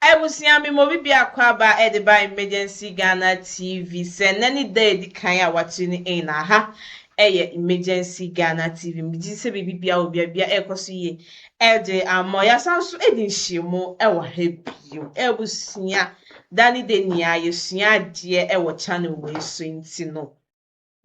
Abusua me ma obi biako aba de ba Emergency Ghana TV sɛ nnɛ ne da a edi kan a watune no in na ha ɛyɛ Emergency Ghana TV. Megye sɛ biribi bia wɔ bia bia ɛrekɔ so yie ɛde ama. Yɛasan nso adi nhyiamu ɛwɔ ha bio. Abusua, da ne da nyinaa yɛsua adeɛ ɛwɔ channel wei so, nti no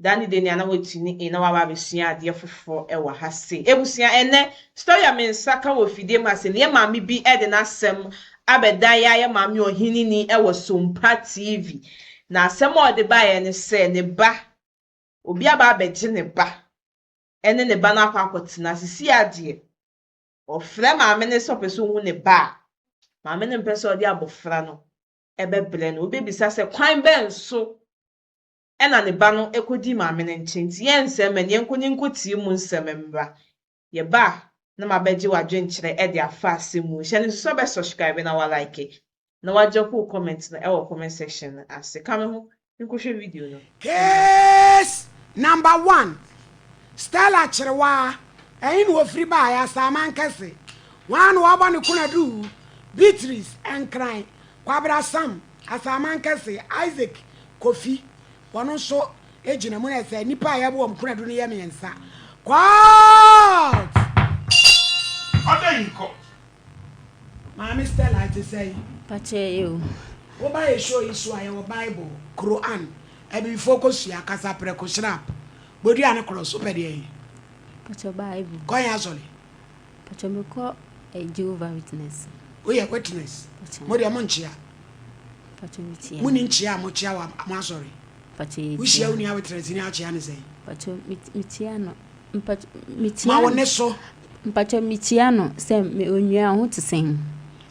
da ne da nyinaa na watune in na waba abɛsua adeɛ foforɔ ɛwɔ ha se. Abusua, ɛnɛ story a me nsa ka wɔ fidie mu ase no, yɛ maame bi ɛde n'asɛm abɛdan yɛ ayɛ maame ɔhenini ɛwɔ Sompa TV, na asɛm a ɔde baeɛ ne sɛ ne ba obi aba abɛgye ne ba ɛne ne ba no akɔ akɔtena sisi adeɛ. Ɔfrɛ maame no sɛ ɔpɛ sɛ ohu ne ba a, maame no mpɛ sɛ ɔde abɔfra no ɛbɛbrɛ no. Obɛbisa sɛ kwan bɛn so ɛna ne ba no ɛkɔdi maame no nkyɛn. Nti yɛn nsɛm ɛne yɛnkɔ ne nkɔtie mu nsɛm mmra. Yɛba a na mabɛgye w'adwenkyerɛ ɛde afa asɛm mu. Hyɛ no nso sɛ ɔbɛ subscribe na wa like na wagye po comment no ɛwɔ comment section no ase. Ka me ho nkɔhwɛ video no. Case number 1, Stella Kyerewaa, ɛyin na ofiri baayɛ Asaman Kɛse wɔn a na wɔabɔ ne kunadu Beatrice Nkran Kwabra Sam Asaman Kɛse Isaac Kofi, wɔn nso gyina mu na sɛ nipa a yɛbɔ wɔn kunadu no yɛ mmiɛnsa. Court. Order in court. Maame Stella, ɛte sɛ yi? Pakyɛ yi o. Woba yɛ show yi so a, yɛwɔ Bible, Quran, abibifoɔ kɔsua kasa prɛko shrap bodua ne korɔ so pɛ deɛ yi. Pakyɛ, Bible. Kɔnyɛ asɔre? Pakyɛ, mekɔ Jehovah Witness. Woyɛ Witness? Pakyɛ. Mo deɛ monkyea? Pakyɛ, mekyia. Monni nkyea a mokyea wɔ mo asɔre? Pakyɛ, Wohyia wo yɛkyia. nua Witness ni akyea ne sɛn? Pakyɛ, mekyia no. Mpakyɛ, mekyia Ma wo no. ne so. Mpakyɛ, mekyia no sɛ me onua, ho te sɛn?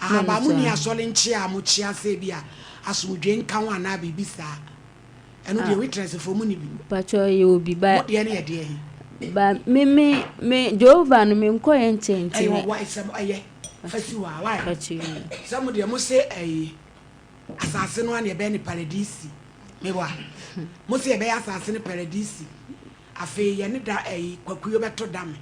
Na Ahaba ɔno mo nso ni a- asɔre nkyea a mokyea sɛ bi a asomdwe nka ho anaa biribi saa, ɛno deɛ Witness foɔ mu ni bi? Pakyɛ, yɛ obi ba. Mo deɛ no yɛ deɛ he? Ba me Jehovah no, menkɔ yɛ nkyɛn nti Ɛyɛ me. ɔwa sɛm ɛyɛ fasi hɔ a wae. Pakyɛ yi. Sɛ mo deɛ mo se ɛyi asase no a na yɛbɛyɛ ne paradisi, meboa mo se yɛbɛyɛ asase no paradisi. Afei yɛne da ɛyi kwakuo bɛto dame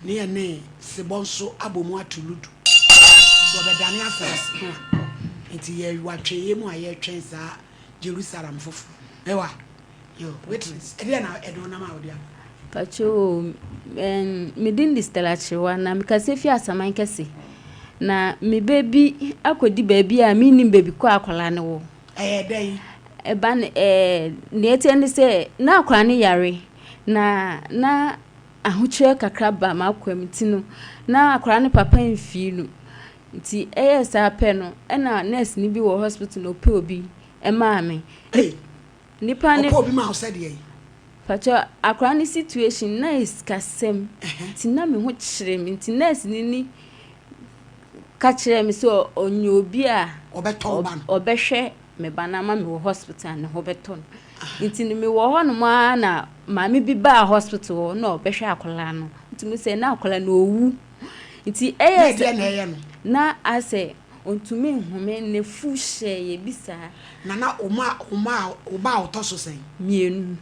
ne yɛne sebɔ nso abɔ mu ato ludu so ɔbɛdane asase no a, nti yɛwatwɛn mu a yɛtwɛn saa Jerusalem foforɔ. Meboa yo, Witness, ɛdeɛ na ɛde wo nam a wode aba? Pakyɛ o, me din de Stella Kyerewa na mekasa fi Asaman Kɛse. Na me ba bi akɔdi baabi a mennim baabi kɔ akwadaa no wɔ. Ɛyɛ dɛn? Ɛba no nea ɛteɛ ne sɛ na akwadaa no yare na ahokyerɛ kakra ba m'akwan mu, nti no na akwadaa no papa mfii no. Nti ɛyɛɛ saa pɛ no, ɛna nurse ni bi wɔ hospital na ɔpɛ obi ɛmaa me. Hey, Nipa ne ɔpɛ obi ma wo sɛ deɛ yi? Pakyɛ, akwadaa no situation na yɛ sikasɛm nti na me ho kyerɛ me, nti nurse ni ka kyerɛɛ me sɛ ɔnyɛ obi a ɔbɛtɔ wo ba no. Ɔbɛhwɛ me ba no ama me wɔ hospital, ne ho bɛtɔ no. Nti no mewɔ hɔnom ara na maame bi baa hospital hɔ na ɔbɛhwɛ akwadaa no, nti mo sɛ na akwadaa no owu. Nti Na ɛyɛ ɛdeɛ sɛ na ɛyɛ no? Na asɛ ɔntumi nhome, ne fu hyɛ yɛ bi saa. Na wo ba a ɔtɔ so sɛn? Mmienu.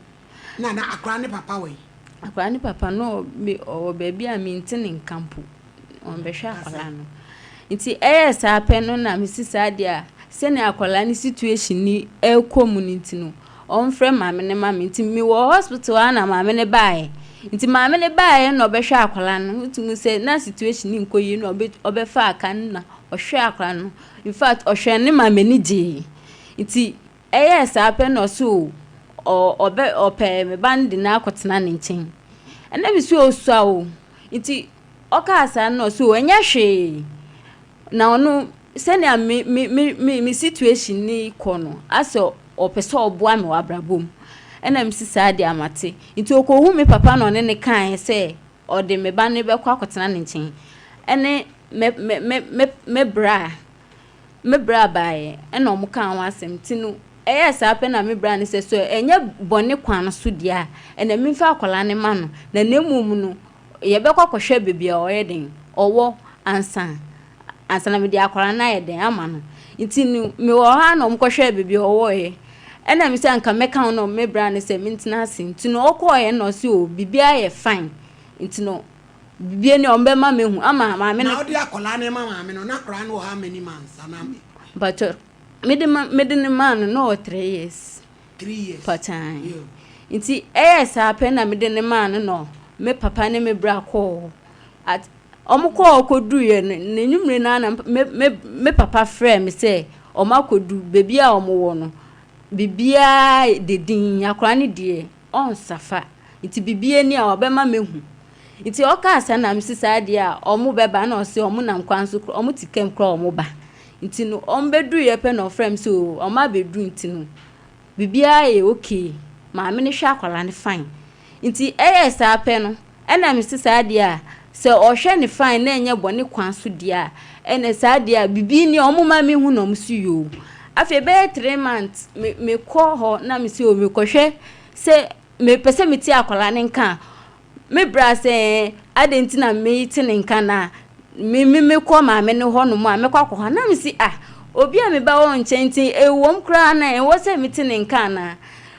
Na akora ne papa wɔ yi? Akwadaa ne papa no ɔwɔ baabi a mente ne nka mpo, ɔmbɛhwɛ akwadaa no. Nti ɛyɛ saa pɛ no na mesi saa deɛ a, sɛnea akwadaa no situation ni ɛrekɔ mu no, nti no ɔmfrɛ maame ne ma me. Nti mewɔ hospital a na maame ne baeɛ, nti maame ne baeɛ na ɔbɛhwɛ akwadaa no. Wotumi sɛ na situation ni nkɔ yie na ɔbɛfa aka no na ɔhwɛ akwadaa no. In fact, ɔhwɛ ne ma m'ani gyee. Nti ɛyɛ saa pɛ na ɔso ɔbɛ ɔpɛ me ba no de no akɔtena ne nkyɛn. Ɛna mi so osua o, nti ɔkaa saa na ɔso ɛnyɛ hwee, na ɔno sɛnea me situation ni kɔ no, asɛ ɔpɛ sɛ ɔboa me wɔ abrabɔ mu. Ɛna mi si saa de amate. Nti okohu me papa na ɔne ne kae sɛ ɔde me ba no bɛkɔ akɔtena ne nkyɛn. Ɛne me bra baeɛ, ɛna ɔmo kaa ho asɛm. Nti no ɛyɛ saa pɛ na me bra no sɛ so ɛnyɛ bɔne kwan so deɛ a, ɛna memfa akwadaa no ma no, na mmom no yɛbɛkɔ akɔhwɛ baabi a ɔyɛ den ɔwɔ ansa na mede akwadaa no ayɛ den ama no. Nti no mewɔ hɔ a na ɔmo kɔhwɛ baabi a ɔwɔɔyɛ. Ɛna mi sɛ anka mɛka ho na me bra no sɛ mentena ase. Nti no ɔkɔɔyɛ na ɔse o, biribiara yɛ fine, nti no biribiara ni a ɔmo bɛma mehu ama maame Na no. wode akwadaa no ma maame no, na akwadaa no wɔ how many months anaa? Mpakyɛ mede ma mede no maa no na ɔwɔ 3 years. 3 years. Pɔtan. Yo. Nti ɛyɛ saa pɛ na mede ne maa no na me papa ne me bra kɔɔ hɔ. At ɔmo kɔɔ hɔ kɔduruiɛ no, n'anwummere no ara na me papa frɛɛ me sɛ ɔmo akɔdu baabi a ɔmo wɔ no, biribiara de din, akwadaa no deɛ ɔnsafa nti biribiara ni a ɔbɛma mehu. Nti ɔkaa saa na mesi saa deɛ a ɔmo bɛba, na ɔse ɔmo nam kwan so, ɔmo te kam koraa ɔmo ba. Nti no ɔmo bɛduruiɛ pɛ na ɔfrɛ me sɛ o ɔmo abɛduru, nti no biribiara yɛ okay, maame no hwɛ akwadaa no fine. Nti ɛyɛ saa pɛ no ɛna mesi saa deɛ a sɛ ɔhwɛ ne fine na ɛnyɛ bɔne kwan so deɛ a, ɛna saa deɛ a biribi ni a ɔmo ma mehu, na ɔmo si yoo. Afei bɛyɛ 3 months me mekɔ hɔ na mesi o mekɔhwɛ sɛ mepɛ sɛ mete akwadaa ne nka a, me bra sɛ adɛn nti na mete ne nka na me mekɔ maame no hɔ nom a mekɔ akɔ hɔ, na mesi ah, obi a meba wɔ nkyɛn nti ɛwɔm koraa na ɛwɔ sɛ mete ne nka anaa,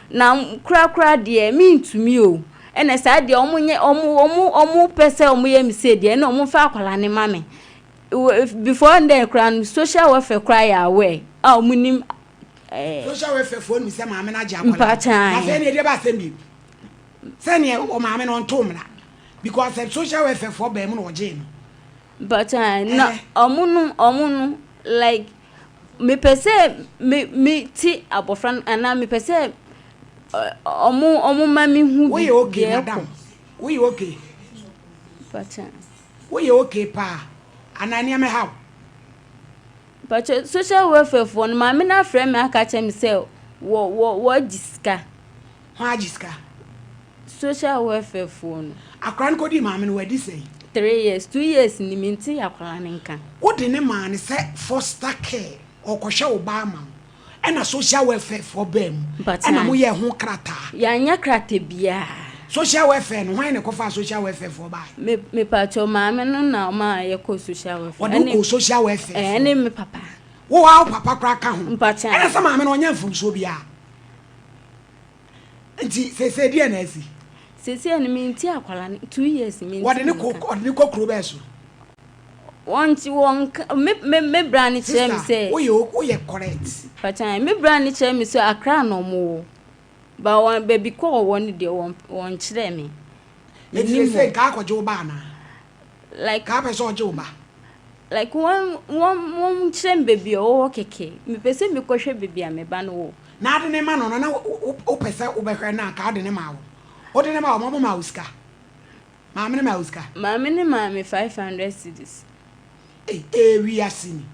na korakora deɛ mentumi o. Ɛna saa deɛ ɔmo nyɛ ɔmo pɛ sɛ ɔmo yɛ me se deɛ, ɛna ɔmo mfa akwadaa ne ma me. Before then koraa no, social welfare koraa yɛ aware a ɔmo nim. Social welfare foɔ nim sɛ maame no agye akwadaa. Mpakyɛn. Afei ne ɛdeɛ ba asɛm bi sɛneɛ ɔ maame no ɔnto mmara because social welfare foɔ bɛn mu na ɔgyee no. Mpakyɛn, na ɔmo no like mepɛ sɛ me te abɔfra no anaa mepɛ sɛ ɔmo ma me hu bi. Woyɛ okay, madam? Woyɛ okay? Mpakyɛn. Woyɛ okay paa anaa nneɛma ha wo? Mpakyɛn, social welfare foɔ no, maame no afrɛ me aka kyerɛ me sɛ wɔ wɔ wɔagye sika. Ho agye sika? Social welfare foɔ no. Akora no kɔdii maame no wadi sɛn? 3 years, 2 years ni mi nti akwaraa ne nka. Wode ne maa ne sɛ foster care, ɔkɔhwɛ wo ba ama wo, ɛna social welfare foɔ baa mu ɛna moyɛ ho krataa? Yɛanyɛ krataa biara. Social welfare no, hwan na ɛkɔfa social welfare foɔ baa? Me mepatwa, maame no na ɔma yɛkɔ social welfare. Ɔde wokɔ social welfare? Ɛne me papa. Wo wa wo papa koraa ka ho? Mpakyɛ. Ɛna sɛ maame no ɔnyɛ mfomsoɔ biara, nti sese deɛ na asi? Sese no mi nti akwara no 2 years mi nti. Wɔde ne kɔ kuro bɛɛ so? Wɔn ti wɔn me bra ne kyerɛ mi sɛ. Sister, woyɛ correct? Mpakyɛ, me bra ne kyerɛ mi sɛ Accra na ɔmo wɔ ba, wɔn baabi kɔ wɔ no deɛ wɔn kyerɛ mi. Eti sese nka akɔgye wo ba ana? Like. Kaa pɛ sɛ ɔgye wo ba? Like wɔn kyerɛ mi baabi a ɔwɔ kɛkɛ, mepɛ sɛ mekɔhwɛ baabi a me ba no wɔ. Na ade ne ma no na wopɛ sɛ wobɛhwɛ na ka ade ne ma wo, wode ne ma wo, ɔmo ma wo sika, maame ne ma wo sika? Maame ne maame 500 cedis. Ee, wiase ni,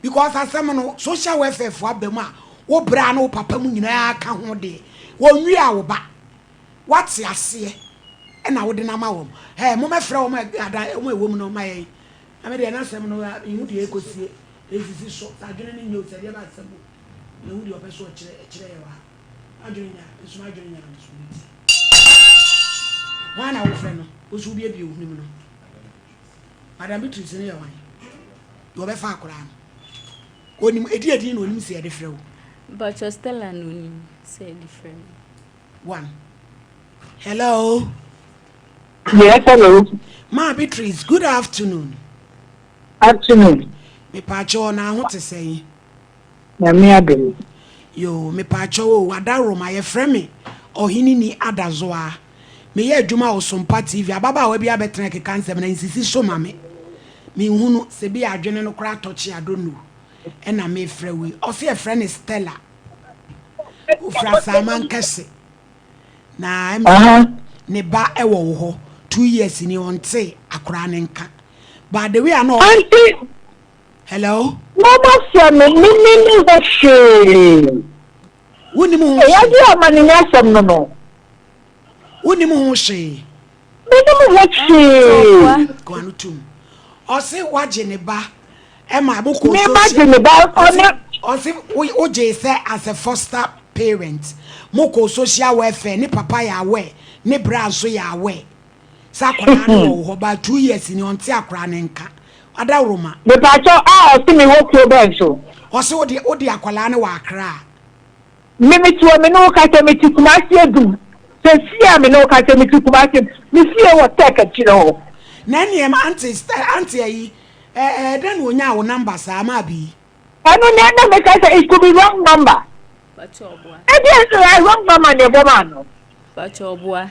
because asɛm no social welfare fo aba mu a, wo bra ne wo papa mu nyinaa ka ho deɛ wɔn wi a wo ba wate aseɛ ɛna wode nama wɔn ɛɛ momɛfrɛ wɔn ada wɔn ɛwɔ mu no ma yɛn na me deɛ n'asɛm no ihu deɛ ekosie esisi so sɛ adwene ne nye o, sɛ deɛ ba asɛm o, ehu deɛ ɔpɛ so ɔkyerɛ ɛkyerɛ yɛ wɔ ha. Adwene nya nso adwene nya nso ne ti wɔn a na wofrɛ no woso wobiebie wo hwene mu no. Madam Beatrice no yɛ wan deɛ ɔbɛfa akwaraa no, onim edi edi na onim sɛ yɛde frɛ wo? Mpakyɛ, Stella na onim sɛ yɛde frɛ me. One, hello. Yes, hello. Ma Beatrice, good afternoon. Afternoon. Mepaakyɛw, na ho te sɛn? Nyame adom. Yo, mepaakyɛw o, wadaroma, yɛfrɛ me Ɔhene Ni Adazoa. Meyɛ adwuma wɔ Sompa TV. Ababaawa bi abɛtena keka nsɛm na nsisi so ma me. Menhunu sɛ bi adwene no koraa tɔkye, I don't know. Ɛna mefrɛ wo yi. Ɔse yɛfrɛ no Stella. Ofiri Asaaman kɛse. Na ne ba ɛwɔ wo hɔ. 2 years ni ɔnte akwaraa ne nka. But the way I know. Auntie. Hello. Mama frɛ me, me ne hɔ hwee. Wonim ho hwee. Ɛyɛ de ama ne nyɛ asɛm no. Wonim ho hwee. Menim ho hwee. Kwan tum. Ɔse wagye ne ba ɛma mo kɔ. Me ma gye ne ba ɔne. Ɔse wogye sɛ as a foster parent, mo kɔ social welfare, ne papa yɛ aware, ne bra nso yɛ aware sɛ akwadaa no wɔ hɔ ba 2 years ni ɔnte akwadaa ne nka, adaworoma. Mepatɔ a, ɔse mi wɔ kuro bɛn so? Ɔse wode akwadaa no wɔ Akra. Me te wɔ, me ne wo kasa, me te Kumasi Adum. Sɛ fie a me ne wo kasa, me te Kumasi, me fie wɔ Tech akyire hɔ. Na nneɛma auntie ayi ɛɛ ɛɛ dɛn na onya wo number saa maa bi? Ɛno na na meka sɛ it could be wrong number. Pakyɛ ɔboa. Ɛdeɛ wrong number na ɛbɔ maa no. Pakyɛ ɔboa.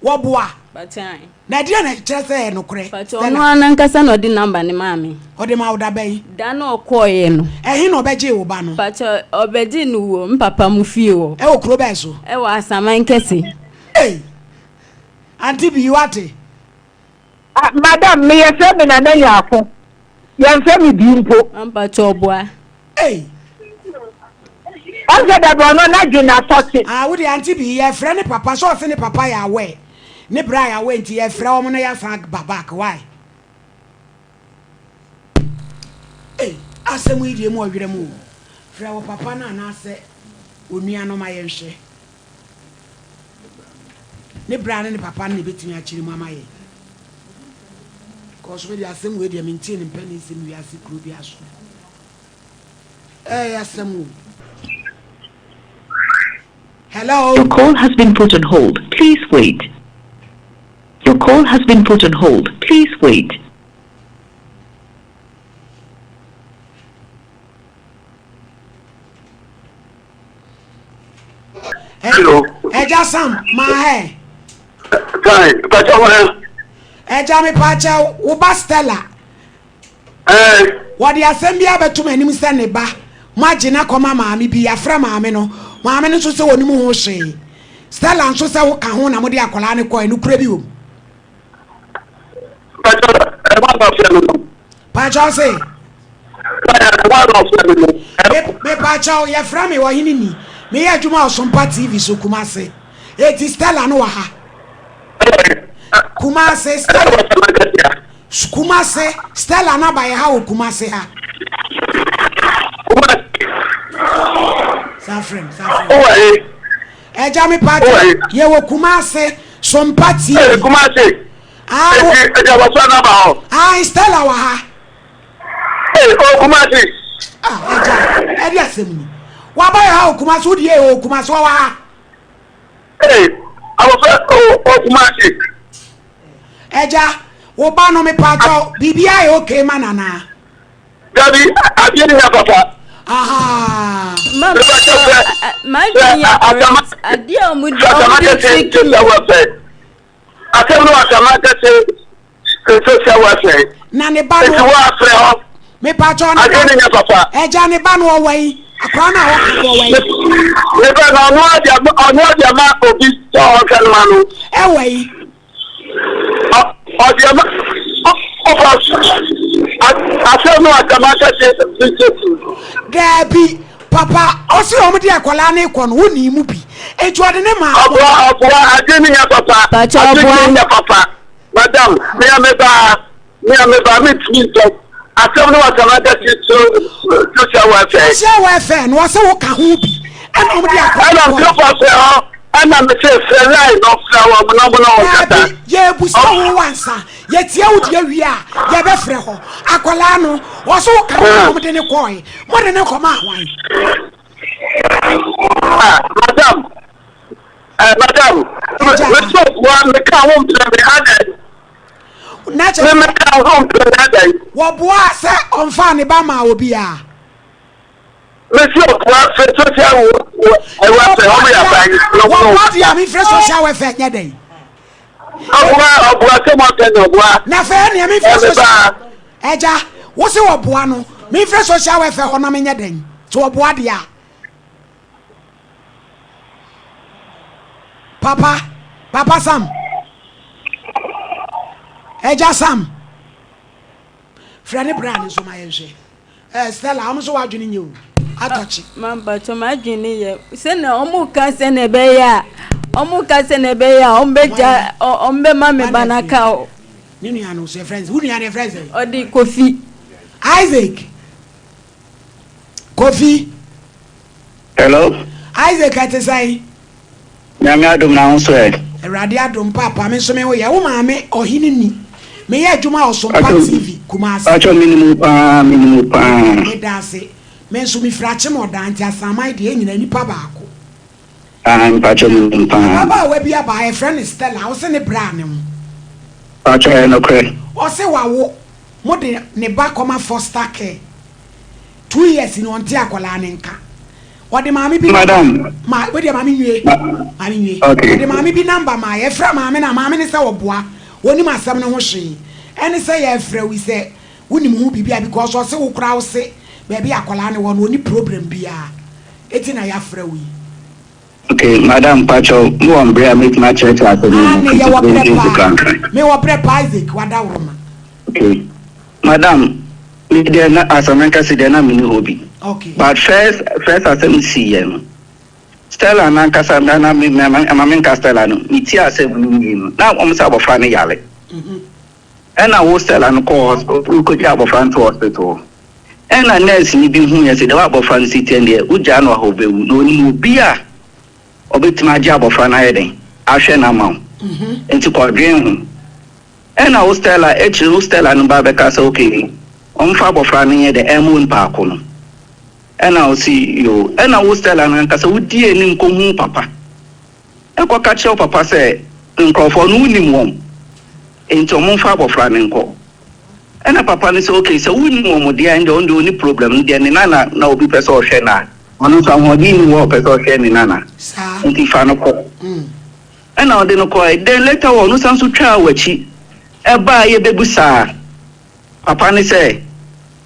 Wɔboa. Pakyɛ ae. Na ɛdeɛn na ɛkyerɛ sɛ ɛyɛ nokorɛ? Pakyɛ ɔno ara nankasa na ɔde number no maa me. Ɔde maa wo da bɛn? Da no a ɔkɔeɛ no. Ɛhe na ɔbɛgyee wo ba no? Pakyɛ ɔbɛgyee no wɔ me papa mo fie hɔ. Ɛwɔ kuro bɛn so? Ɛwɔ Asaman Kɛse. Ei! Auntie Bii woate? Ah madam me yɛfrɛ me Nana Nyarko yɛnfrɛ me Bii mpo. Mpakyɛ ɔboa. Ei. Ɔnsɛ dabi ɔno n'adwene atɔ te. Ah wo deɛ auntie Bii yɛfrɛ ne papa sɛ ɔse ne papa yɛ aware ne bra yɛ aware nti yɛfrɛ wɔn na yɛasan ba back why? Ei asɛm yi deɛ mu ɔwerɛ mu o frɛ wo papa no anaasɛ onua no ma yɛnhwɛ. Ne bra ne ne papa no na ebetumi akyerɛ mu ama yɛn. Kɔɔ so me deɛ asɛm wei deɛ mentee ne mpɛ ne nsɛm wiase kuro bi aso. Ɛyɛ asɛm o. Hello. Your call has been put on hold. Please wait. Your call has been put on hold. Please wait. Hello. Ẹja Sam, maa hɛ. Fine, pàṣẹ wọn. Ẹja mi pàṣẹ wo ba Stella. Ɛɛ. Wɔde asɛm bi abɛto m'anim sɛ ne ba mo agye no akɔma maame bi yɛafrɛ maame no maame no nso sɛ ɔnim ho hwee Stella nso sɛ woka ho na mode akwadaa no kɔɛ nokorɛ bi wɔ mu. Pàṣẹ ɛwɔ na ɔfrɛ no no. Pàṣẹ ɔse. Ɛwɔ na ɔfrɛ no no. Me pàṣẹ yɛfrɛ me ɔhene ni meyɛ adwuma Ɔsompa TV so Kumase eti Stella no wɔ ha. Kumase Stella. Kumase Stella no aba yɛ ha wɔ Kumase ha. Saa frɛ m saa frɛ m. Ɛgya me pa kyɛ yɛ wɔ Kumase Sompa TV. Kumase. Ɛgya wɔ sɔ n'aba hɔ. Ah Stella wɔ ha. Ee o Kumase. Ah ɛgya ɛdi asɛm ni. Waba yɛ ha wɔ Kumase wo deɛ yɛ wɔ Kumase wɔ ha. Ee abɔfra o o Kumasi. Ɛgya wo ba no mepaakyɛw biribiara yɛ okay ma no anaa. Dabi adeɛ no nya papa. Ahaa. Ma m'adwene yɛ correct adeɛ a wɔn de wɔn de trick me. Asɛm no asɛm akɛse. Social welfare. Na ne ba no. Eti wo afrɛ hɔ. Mepakyɛw ne ba. Adwene nyɛ papa. Ɛgya ne ba no ɔwɔ yi. Akora no a ɔka no ɔwɔ yi. Ne ba no ɔno adi ama ɔno adi ama obi sɛ ɔnhwɛ no ma no. Ɛwɔ yi. Ɔdi ama ɔfa asɛm no asɛm akɛse Daabi papa ɔsi wɔn de akwadaa no kɔ no wo ni mu bi eti ɔde ne maa. Ɔboa ɔboa adwene nyɛ papa. Adwene nyɛ papa. Madam, me a me ba, me a me ba, me ntumi ntɔ. Asɛm no wasɛm akɛse so social welfare. Social welfare no wɔsɛ wo ka ho bi ɛna wɔn de akɔ. Ɛna nkurɔfoɔ afrɛ hɔ ɛna me sɛ frɛ line no frɛ wɔn na wɔn na wɔn kasa. Daabi yɛbusa wo wansa yɛtia wo deɛ wie a yɛbɛfrɛ hɔ akwadaa no wɔsɛ wo ka ho na wɔn de ne kɔɛ mo de ne kɔma ahwan. Ah, madam. Eh, madam, me so wa me ka ho mpɛ me adɛn? Na kyerɛ me me ka ho mpɛ me adɛn? Wɔboa sɛ ɔmfa ne ba maa obiara. Me si ɔboa fɛ social welfare ɔmo yɛ aban. Wɔboa deɛ a mefrɛ social welfare nyɛ dɛn? Ɔboa ɔboa sɛ mo afɛ na ɔboa. Na fɛ nea mefrɛ social ɛgya wo se wɔboa no mefrɛ social welfare hɔ na menyɛ dɛn? Sɛ wɔboa deɛ a. Papa, Papa Sam. Ɛgya Sam. Frɛ ne bra ne nso ma yɛnhwɛ. Eh, Stella, wɔn nso w'adwene nyɛ o. Atɔkye. Ah, mampatɔ m'adwene yɛ sɛnea wɔn ka sɛnea ɛbɛyɛ a wɔn ka sɛnea ɛbɛyɛ a wɔn bɛgya wɔn bɛma me ba n'aka o. Ne nua no so yɛ friends. Wo nua no yɛ friends. Ɔde Kofi. Isaac. Kofi. Hello. Isaac ɛte sɛn? Nyame adom na wo nso ɛ? Awurade adom paapa me nso me ho yɛ. Wo maame ɔhene ni. Meyɛ adwuma wɔ Sompa TV Kumasi. Pacho me nim wo paa me nim wo paa. Meda ase. Me nso me firi Akyem Ɔdaa nti Asaman deɛ yɛn nyinaa nipa baako. Aah mpacho me nim paa. Ababaawa bi aba ha yɛfrɛ no Stella ɔse ne bra ne ho. Pacho ɛyɛ nokorɛ. Ɔse wawo. Mo de ne ba kɔma foster care. 2 years ni ɔnte akwadaa ne nka. Ɔde maame bi number Madam. ma wei deɛ, maame nwie, maame nwie. Ɔde maame bi number ma yɛfrɛ maame na maame ne sɛ ɔboa onim asɛm no ho hwee, ɛne sɛ yɛfrɛ wi sɛ wonim ho biribi a, because ɔse wo koraa wo se baabi akwadaa ne wɔ no, ɔni problem biara, eti na yɛafrɛ wo yi. Okay, madam, pacho, mo wɔ mbrɛ a metumi akyerɛkyerɛ asɛm yi Ah, mu ne yɛwɔ berɛ fiti paa. krankran. Mewɔ berɛ paa, Isaac wadaworoma. Okay. Madam, me deɛ na asɛm nkɛse deɛ na meni hɔ bi. But first asɛm si yɛ no. Stella nankasa na me ma me nka Stella no, me ti asɛm no yie no. Na wɔn sɛ abɔfra no yare. Ɛna wo Stella no kɔɔ hospital, kɔgye abɔfra no to hospital. Ɛna nurse ni bi hu yɛ sɛ deɛ wɔ abɔfra no si tiɛ deɛ, wogyaa no ahɔ bɛwu. Na onim obi a ɔbɛtumi agye abɔfra no ayɛ den ahwɛ n'ama wo. Nti kɔdwen ho. Ɛna wo Stella akyiri, wo Stella no ba bɛka sɛ okay, ɔmfa abɔfra no nyɛ dɛ ɛma onipa ako no. Ɛna wo si yo, ɛna wo Stella no ankasa wodi anim kɔhu papa. Ɛkɔka kyerɛ wo papa sɛ nkurɔfoɔ no wonim wɔn. Nti ɔmo mfa abɔfra no nkɔ. Ɛna papa no sɛ okay, sɛ wonim wɔn deɛ, ɛnde ɔno deɛ ɔni problem no deɛ, ne nana na obi pɛ sɛ ɔhwɛ na ɔno nso ahoɔden ni hɔ a ɔpɛ sɛ ɔhwɛ ne nana. Nti fa no kɔ. Ɛna ɔde no kɔɛ. Then later on, ɔno san so twaa w'akyi. Ɛbaa yɛbɛbu saa. Papa ne sɛ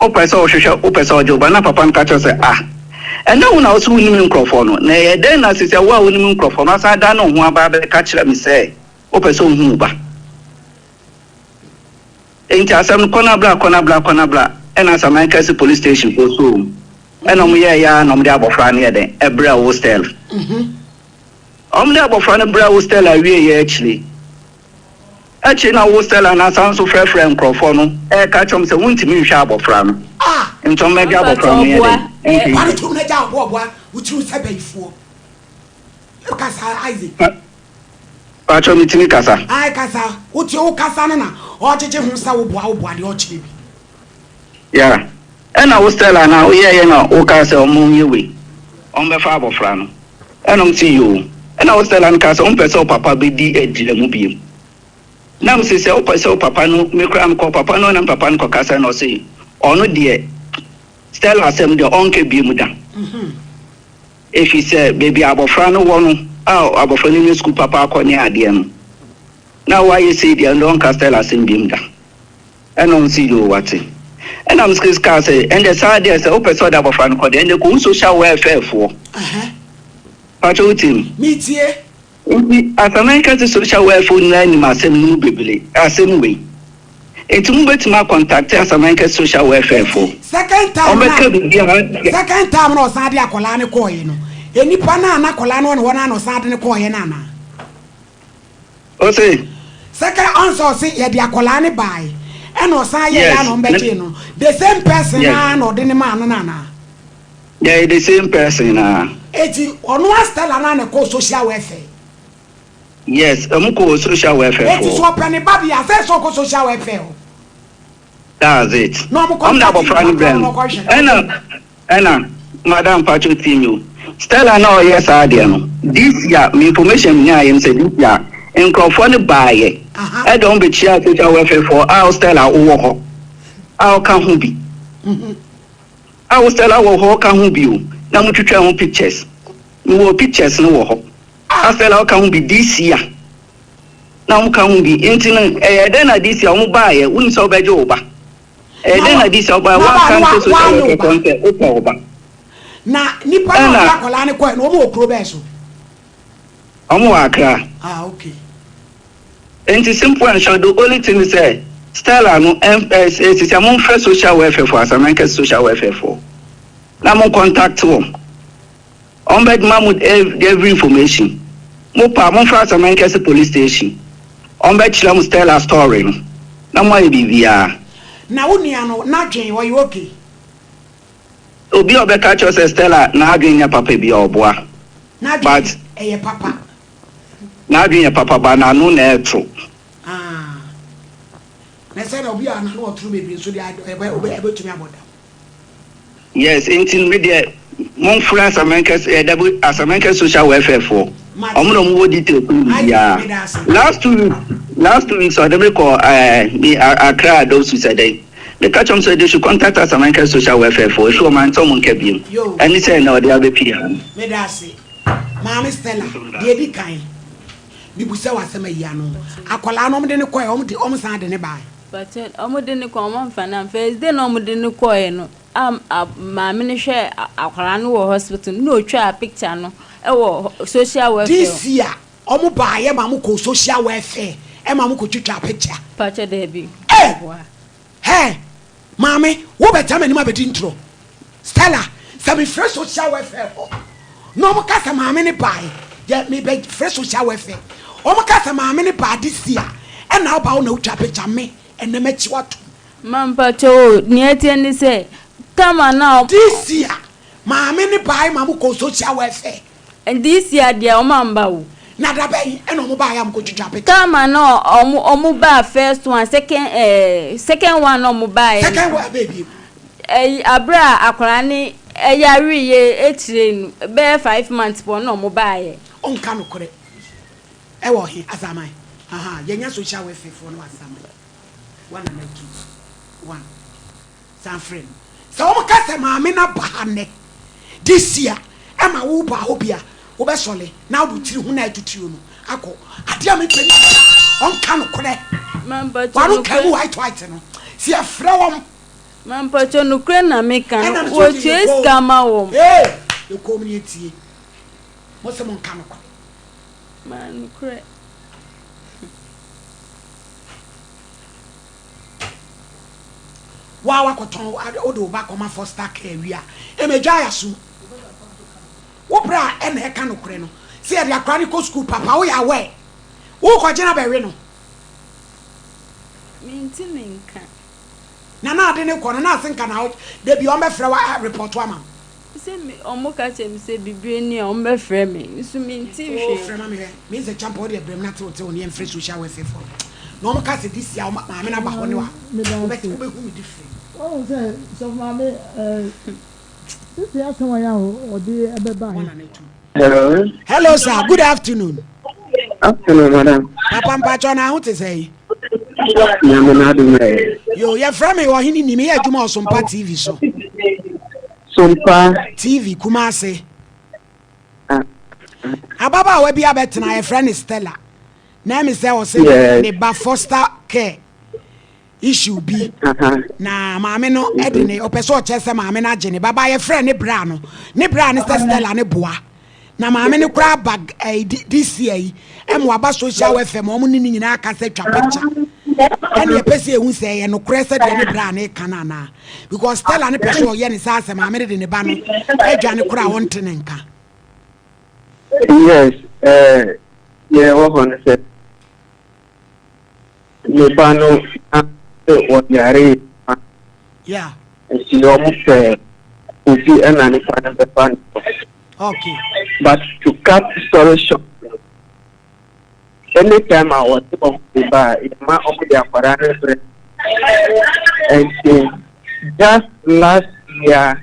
wopɛ sɛ ɔhwehwɛ, wopɛ sɛ ɔgye wo ba, na papa no ka kyerɛ sɛ, ah, ɛnɛ wo na wo sɛ wonim nkurɔfoɔ no, na ɛyɛ dɛn na sɛ wo a wonim nkurɔfoɔ no asan da ne ho aba abɛka kyerɛ me sɛ wopɛ sɛ wohu wo ba? Enti asɛm no kɔnabla kɔnabla kɔnabla, ɛna Saman Kɛse police station kɔ so mu, ɛna ɔmo yɛɛ ya na ɔmo de abɔfra no yɛ dɛn ɛbrɛ wo Stella. Ɔmo de abɔfra no brɛ wo Stella wie yɛ akyire na wo Stella na asan so frɛfrɛ nkurɔfoɔ no ɛɛka kyerɛ ɔmo sɛ wontumi nhwɛ abɔfra no, nti ɔmo bɛgye abɔfra no yɛ dɛn nhwɛ. Ware tom na gya ɔboaboa wo tiri sɛ bayifoɔ. Kasa, Isaac. Patro, metumi kasa? Ai, kasa. Wotie wo kasa no na ɔgyegye ho sɛ woboa woboa deɛ ɔkyerɛ bi. Ya, ɛna wo Stella na woyɛɛyɛ na wokaa sɛ ɔmo nyɛ wei, ɔmo bɛfa abɔfra no, ɛna ɔmo si yoo. Ɛna wo Stella no kaa sɛ ɔmpɛ sɛ wo papa bɛdi agyina mu biem, na mese sɛ wopɛ sɛ wo papa no, me koraa mekɔ papa no na papa no kɔkasa na ɔse ɔno deɛ Stella asɛm deɛ ɔnkɛ biem da, ɛfiri sɛ baabi a abɔfra no wɔ no a abɔfra no nya sukuu papa akɔ ne adeɛ no na wayɛ sei deɛ, ɛno ɔnka Stella asɛm biem da. Ɛna ɔno si yoo, wate. Ɛna mese kaa sɛ ɛnde saa deɛ, sɛ wopɛ sɛ ɔde abɔfra no kɔ deɛ, ɛnde kɔhu social welfare foɔ. Patro, wotim? Metie. Nti Asamenka sɛ social welfare nyinaa nim asɛm no mu bebree, asɛm wei nti mobɛtumi acontact Asamenka social welfare foɔ. Second time na ɔmbɛka biribiara. Second time na ɔsan de akwadaa no kɔɔɛ no, enipa no a na akwadaa no wɔ ne hɔ no a na ɔsan de no kɔɔɛ no anaa? Ɔse? Second ɔnsɛ ɔse yɛde akwadaa no baeɛ, ɛna ɔsan yɛ ya na ɔmbɛgyee no, the same person naa na ɔde ne maa no no anaa? Yeah, the same person na. Eti ɔno a Stella naa na ɛkɔɔ social welfare? Yes, ɔmo kɔ social welfare Eti foɔ. so ɔpɛ ne ba deɛ a, sɛ ɔkɔ social welfare o. That's it. Na ɔmo ɔmo de contact abɔfra no nipa brɛ no no na ɔkɔhwɛ no. Ɛna madam, patro team o, Stella na ɔyɛ saa adeɛ no, this year me information mi nyaa yɛm sɛ this year nkurɔfoɔ no baayɛ ɛde ɔmo bɛkyia social welfare foɔ a Stella wowɔ hɔ a ɔka ho bi, a wo Stella wɔ hɔ ɔka ho bi o, na mo twitwa ho pictures, mewɔ pictures no wɔ hɔ a Stella ɔka ho bi this year na ɔmo ka ho bi. Nti no ɛyɛ dɛn na this year ɔmo baayɛ, wonim sɛ ɔbɛgye wo ba, ɛyɛ dɛn na this year ɔbaayɛ Na wanka ba nkyɛ social wanyɛ wo welfare ba. foɔ sɛ wopɛ wo ba? Na nipa na Ɛna ɔde akwadaa no kɔɛ no, wɔn wɔ kuro bɛɛ so? Ɔmo wɔ Accra. Ah, okay. Nti simple and short, the only thing is sɛ Stella no ɛn ɛ sisi a momfrɛ social welfare foɔ, Asamenkɛse social welfare foɔ, na mo contact wɔn, ɔmo bɛ ma mo every information. Mo pa momfrɛ Asamenkɛse police station, ɔmo bɛ kyerɛ mo Stella story no na mo ayɛ biribiara. Na wo nua no n'adwen ɔyɛ okay? Obi a ɔbɛka kyerɛ sɛ Stella n'adwen nyɛ papa bi a, ɔboa. N'adwen But ɛyɛ papa. N'adwen yɛ papa ba n'ano na ɛɛto. Ah, na sɛ na obi a n'ano ɔtoro bebree nso deɛ, ɛbɛ ɛbɛ ɛbɛtumi abɔ dam. Yes, nti me deɛ momfrɛ Asamenkɛse ɛdabi Asamenkɛse social welfare foɔ. Mate. Ɔmo na ɔmo wɔ details no Isaac, biribiara. meda ase. Last 2 weeks, last 2 weeks ɔde me kɔ ɛɛ mi Accra Dɔsu sɛ dɛn. Meka kyerɛ wɔn sɛ they should contact us American Social Welfare foɔ, ɛfiri wɔn ante wɔn nka biom. Yoo. Ɛne sɛ ɛnɛ ɔde abɛpie ha no. Meda ase. Maame Stella, deɛ ɛdi kan, mebusa wo asɛm ayi ano. Akwadaa no wɔde no kɔɛ, wɔn de wɔn san de no bae? Pakyɛ, wɔn de no kɔ, wɔn amfa no am. First day na wɔn de no kɔɛ no, a a maame no hwɛɛ akwadaa no wɔ hospital no, na otwaa picture no ɛwɔ social welfare. This year, wɔn baeɛ ma mo kɔɔ social welfare ɛma mo kɔ twitwaa picture? Pakyɛ daabi. Ei! Meboa. Hey! Maame, wo bɛtra m'anim abɛdi ntorɔ? Stella, sɛ me frɛ social welfare hɔ na wɔn ka sɛ maame no baeɛ, yɛ me bɛ frɛ social welfare, wɔn ka sɛ maame no baa this year, ɛna wo ba wo na wo twa picture, me, ɛnɛ mɛkye wo atom. Ma mpakyɛ o, nea ɛteɛ ne sɛ, time a na. This year, Maame no bae ma mo kɔɔ social welfare. This year deɛ ɔmo amba o. Na da bɛn ɛna ɔmo baeɛ a mo kɔ twitwa picture? Time a na ɔmo ɔmo baa first one second ɛɛ second one na ɔmo baeɛ no. Second one bɛɛ biem. Ɛyi abere a akwadaa no ɛyareeɛ akyire no bɛyɛ 5 months pɔ na ɔmo baeɛ. Ɔnka nokorɛ. Ɛwɔ he? Asaman? Ahaa yɛnya social welfare foɔ no wɔ Asaman. One anaa two? One. San frɛ no. Sɛ wɔn ka sɛ maame no aba ha nnɛ this year ɛma wo ba hɔ bi a, wo bɛ sɔle na wode wo tiri ho na atutuo no akɔ. Adeɛ a me pɛ ne sɛ ɔnka nokorɛ. Wano ka mu white white no. Sɛ yɛfrɛ wɔn. Mampakyɛ nokorɛ na me ka Ɛna no me so deɛ wɔtua yɛ sika koom. ma wɔn. Ee yɛ koom ne yɛtie. Mo se mo nka nokorɛ. Ma nokorɛ. Wo a woakɔtɔn wode wo ba kɔma foster care wie a, ɛma ɛgyae asom. Wo berɛ a ɛna ɛka nokorɛ no, sɛ yɛde akwadaa no kɔ sukuu papa, woyɛ aware. Worekɔgye no abɛwe no. Mente ne nka. Na na ade no kɔ no, na ase nka na da bi wɔbɛfrɛ wo a report ama wo. Sɛ me ɔmo ka kyerɛ me sɛ bibire ni a ɔmo bɛ frɛ me nso me nte Oh hwee. frɛ ma me hwɛ me nsɛ champa wo deɛ brɛ me na tew tew ne yɛn frɛ social welfare foɔ no na ɔmo ka sɛ this year ɔmo maame no aba hɔ ne wa Meda wo bɛ ase. wo bɛ hu me different. Wahu sɛ sɔfo maame eh, sisi asɛm a yɛ a ɔde ɛbɛba One he. and two. Hello. Hello sir, good afternoon. Afternoon, madam. Papa mpakyɛw na ho te sɛn? Nyame n'adom ɛ. Yo, yɛfrɛ me Ɔhene Ni, meyɛ adwuma wɔ Sompa TV so. Sompa. TV, Kumase. Ababaawa bi abɛtena, yɛfrɛ no Stella. Na ɛmi sɛ ɔse Yes. ne ba foster care issue bi. Na maame no ɛde ne, ɔpɛ sɛ ɔkyerɛ sɛ maame no agye ne ba, ba yɛfrɛ ne bra no. Ne bra no sɛ Stella ne boa. Na maame no koraa ba ɛyi this year yi ɛma waba social welfare ma wɔn ne ne nyinaa akasa atwa picture ɛna yɛpɛ sɛ ehu sɛ ɛyɛ nokorɛ sɛ deɛ ne bra ne ka no anaa because Stella ne pɛ sɛ ɔyɛ ne saa sɛ maame no de ne ba no adwa ne koraa ɔnte ne nka. Yes, ɛɛ deɛ ɛwɔ hɔ no sɛ ne ba no na ɔyare Yeah. nti wɔn pɛ obi ɛna nipa no bɛfa no. Okay. But to cut story short, anytime a wɔte wɔn de ba a, yɛma wɔn de akwadaa no brɛ. Nti just last year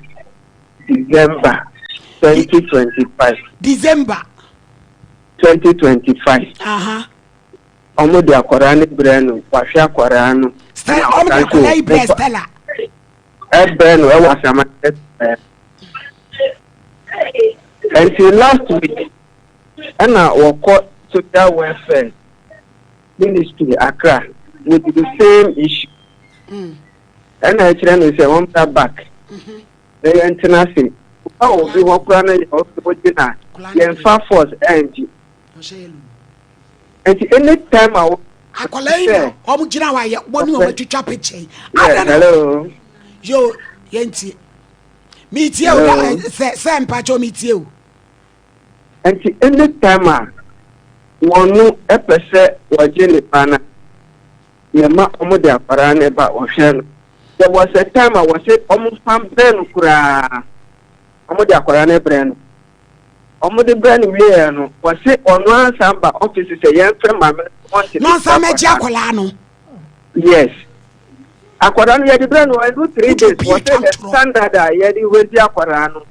December 2025. December. 2025. Wɔn de akwadaa no brɛ no, wahwɛ akwadaa no. Stella, wɔn de akwadaa yi brɛ Stella. Ɛbrɛ no ɛwɔ asama ɛbrɛ. Nti last week ɛna wɔkɔ social welfare ministry Accra with the same issue. Ɛna ɛkyerɛ no sɛ wɔn bra back na yɛn tena ase. Woba obi hɔ koraa na yɛ ɔsɛ wogye na yɛnfa force ɛngye. Nti anytime a wo. Akwadaa yi na wɔn gyina hɔ a yɛ wɔn ne wɔn atwitwa picture yi. Yeah, hello. Yo, yɛn tie. Mi tie o, sɛ sɛ mpakyɛw mi tie o. Nti anytime a wɔn no pɛ sɛ wɔgye ne ba no yɛma wɔn de akwadaa no ba wɔhwɛ no. There was a time a wɔse wɔn fa brɛ no koraa wɔn de akwadaa no brɛ no. Wɔn de brɛ no wieɛ no wɔse ɔno ansan ba office sɛ yɛnfrɛ maame no ɔnte Na ɔnsan mɛgye akwadaa no. Yes. Akwadaa no yɛde brɛ no ɛdu 3 days wɔse the standard a yɛde raise akwadaa no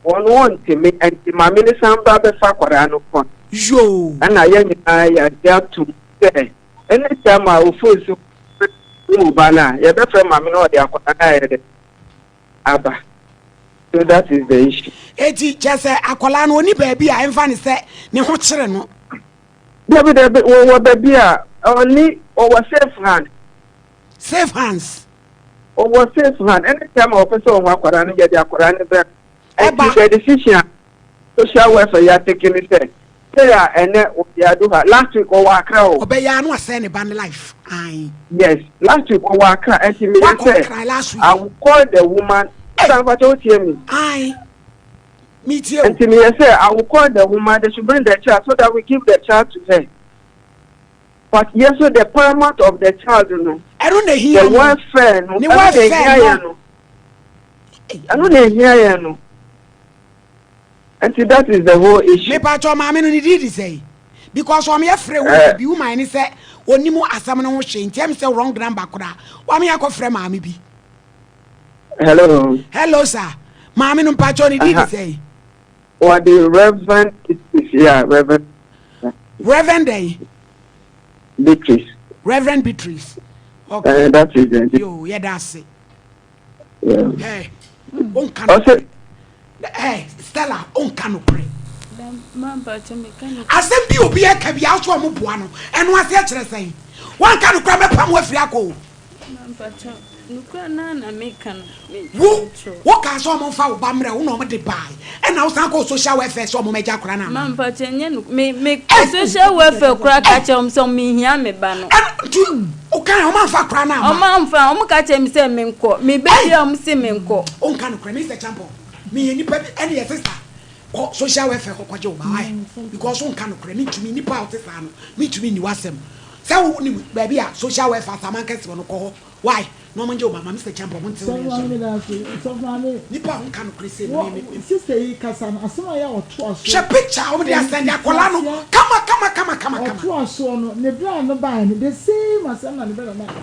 wɔn wɔntumi nti maame no san ba bɛfa akwadaa no kɔ. Yoo. Ɛna yɛn nyinaa yɛagye atom sɛ anytime a ofo so. Wo ba no a, yɛbɛfrɛ maame na ɔde akwadaa no ayɛ dɛ aba. So that is the issue. Eti kyerɛ sɛ akwadaa no ɔni baabi a ɛmfa ne sɛ ne ho kyere no. Dabi dabi, wɔwɔ baabi a ɔni ɔwɔ safe hand. Safe hands. Ɔwɔ safe hand. Anytime a ɔpɛ sɛ ɔho akwadaa no, yɛde akwadaa no brɛ no. Nti the decision a social welfare yɛ atake ne sɛ, sɛ a ɛnɛ wɔde adu ha, last week ɔwɔ Accra o. Ɔbɛyɛ ano asɛe ne ba ne life. Ae. Yes, last week ɔwɔ Accra. Nti meyɛ sɛ, I will call the woman. Madam Fakyɛ, wotie me? Ae. Metie o. Nti meyɛ sɛ, I will call the woman, they should bring the child so that we give the child to her. But yɛ so the paramount of the child no. Ɛno na ehia no. The welfare no. Ne welfare no. Ɛno na ehia yɛn no. Nti that is the whole issue. Mepa kyɛw maame no ne din de sɛn? Because wɔn yɛ frɛ woman bi woman ne sɛ onim asɛm no ho hwee nti ɛm sɛ wrong number koraa wɔn yɛ akɔ frɛ maame bi. Hello. Hello sir. Maame no mpa kyɛw ne din de sɛn? Wɔde Reverend Beatrice yeah Reverend. Reverend dɛn? Beatrice. Reverend Beatrice. Okay. That is it. Yo, yɛ da ase. Hey, wonka no. Hey, Stella, wonka no kore. Asɛm bi obi ɛka bi aso ɔmo boa no. Ɛno ase ɛkyerɛ sɛn? Wanka no kora mɛpam wo afiri akɔ o. Wo, wo kaa sɛ ɔmo nfa wo ba mmerɛ wo na ɔmo de bae. Ɛna wo san kɔɔ social welfare sɛ ɔmo mɛgye akora no ama. Ma mpakyɛ nyɛ no me me kɔ social welfare koraa ka kyerɛ ɔmo sɛ ɔmo hia me ba no. Ɛno nti wo kan ɔmo anfa akora no ama. Ɔmo anfa ɔmo ka kyerɛ me sɛ me nkɔ me bɛ fie a ɔmo se me nkɔ. Wo nka nokorɛ Mister Champon me yɛ nipa bi ɛne yɛ sister kɔ social welfare kɔ kɔgye wo ba why because wo nka nokorɛ me ntumi nipa a ɔte saa no me ntumi nni w'asɛm sɛ wo nim baabi a social welfare asaman kɛse wɔ no kɔ hɔ Why na ɔmo ngye wo ba ma Mister Champon ɔmo ntew ne nsɔre. Nipa a ɔnka nokorɛ sei no me me. Sister yi kasa no asɛm a ɛyɛ a ɔtoa soɔ. Hwɛ picture a ɔmo de asɛnde akwadaa no kama kama kama kama kama. Ɔtoa soɔ no ne bra no baeɛ no the same asɛm na ne brother no aka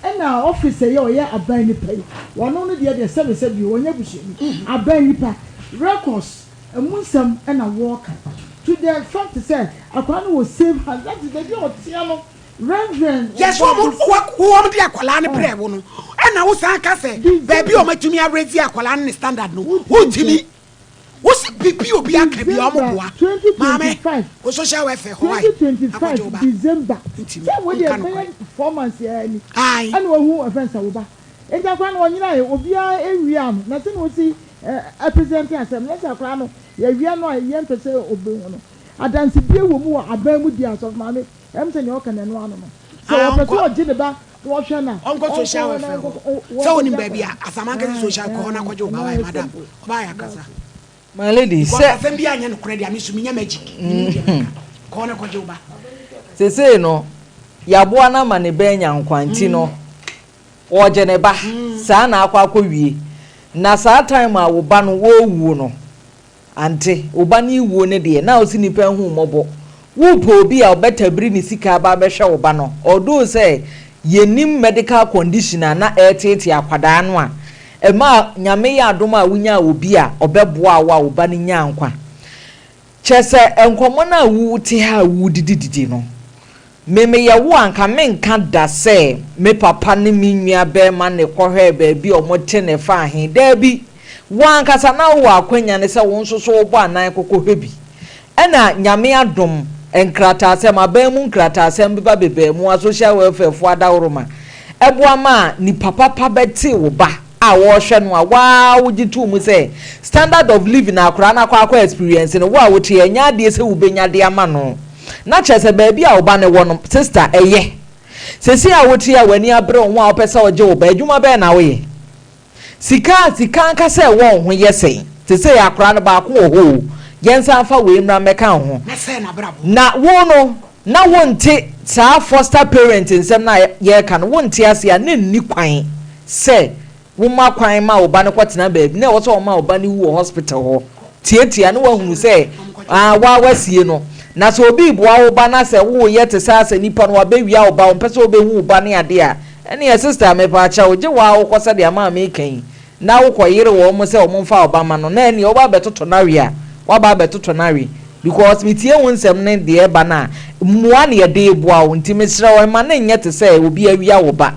ɛna officer yi a ɔyɛ aban nipa yi ɔno no deɛ deɛ sɛbe sɛbe o ɔnyɛ busuani aban nipa records ɛmu nsɛm ɛna wɔɔka to the fact sɛ akwadaa no wɔ safe hands that is baabi a ɔteɛ no Rev. Yɛ sɛ wɔn wɔn de akwadaa no brɛ wo no ɛna wo san ka sɛ baabi a wɔn atumi arezi akwadaa no ne standard no wontumi wosi bibi obi aka bi a wɔn boa maame o social welfare hɔ ayi akɔgye wo ba December ntumi sɛ wo deɛ nka no bɛyɛ kwan four months yɛ ni ayi ɛna wahu ɛfɛn sɛ wo ba nti akwadaa no ɔnyina yɛ obiara ewia no na sɛ na osi ɛpresente asɛm na sɛ akwadaa no yɛwia no a yɛmpɛ sɛ obehu no adansedie wɔ mu wɔ aban mu di asɔfo maame Ɛm sɛ nea ɔka no ɛno ano no. Sɛ Ah, ɔpɛ sɛ ɔnkɔ ɔgye ne ba na ɔhwɛ no a, ɔnkɔ ɔnkɔ social hɔ na welfare ɔnkɔ hɔ. ɔ Sɛ wonim wɔnkɔgye baabi a akwadaa. Asaman kɛse Ae, social kɔ hɔ na ae, kɔgye wo ba ɛno wae ayɛ madam. simple. Ɔbaa yɛ akasa. My lady, Because sɛ asɛm biara nyɛ nokorɛ deɛ me nso menyɛ magic. Menim deɛ mɛka. Kɔ hɔ na kɔgye wo ba. Seesei no, yɛaboa no ama ne ba anya nkwa nti no, ɔregye ne ba. Saa na akɔ akɔwie. Na saa time a wo ba no ɔrewuo no, Ante, wo ba no rewuo no deɛ, na wose nnipa nhu wo mmɔbɔ. Worepɛ obi a ɔbɛtabiri ne sika aba abɛhwɛ wo ba no, although sɛ yɛnnim medical condition a na ɛreteetee akwadaa no a, ɛmaa Nyame yɛ adom a wonyaa obi a ɔbɛboaa wo a wo ba no nyaa nkwa. Kyerɛ sɛ nkɔmmɔ no a wote ha a woredidididi no, Me meyɛ wo a anka menka da sɛ me papa ne me nua barima na ɛkɔhwɛɛ baabi a wɔte na ɛfaa he. Daabi! Wo ankasa na wowɔ akwanya ne sɛ wo nso so wobɔ anan kɔkɔhwɛ bi. Ɛna Nyame adom, nkrataasɛm, aban mu nkrataasɛm beba bebaa mu a social welfare foɔ adaworoma ɛboa maa nipa papa bɛtee wo ba a wɔrehwɛ no a wo ara wogye too mu sɛ standard of living a akwadaa no akɔ akɔ experience no wo a wote ɛnyɛ adeɛ sɛ wobɛnya de ama no. Na kyerɛ sɛ baabi a wo ba no wɔ no, sister, ɛyɛ. Seesei a wote a w'ani abere wo ho a wopɛ sɛ ɔgye wo ba, adwuma bɛn na woyɛ? Sika a sika ankasa a ɛwɔ wo ho yɛ sɛn? Seesei akwadaa no baako wɔ hɔ o, yɛnsan mfa wei mmra mmɛka wo ho. Na wo no, na wonte saa foster parent nsɛm no a yɛreka no, wonte aseɛ a, na ɛnni kwan sɛ Woma kwan ma wo ba no kɔtena baabi na ɛwɔ sɛ wɔma wo ba no wu wɔ hospital hɔ tiatia na wahunu sɛ ah waa wasie no. Na sɛ obi reboa wo ba na sɛ woreyɛ te sɛ asɛ nipa no wabɛwia wo ba ɔmpɛ sɛ ɔbɛhu wo ba ne adeɛ a, ɛneɛ sister mepaakyɛw gye waa wokɔ sɛdeɛ maame reka yi na wokɔ yere wɔn sɛ wɔn mfa wo ba ma no na ɛneɛ woba abɛtotɔ no awe a waba abɛtotɔ no awe because metie wo nsɛm ne deɛ ɛba no a mmoa na yɛde reboa wo nti mesrɛ wo mma no nyɛ te sɛ obi awia wo ba.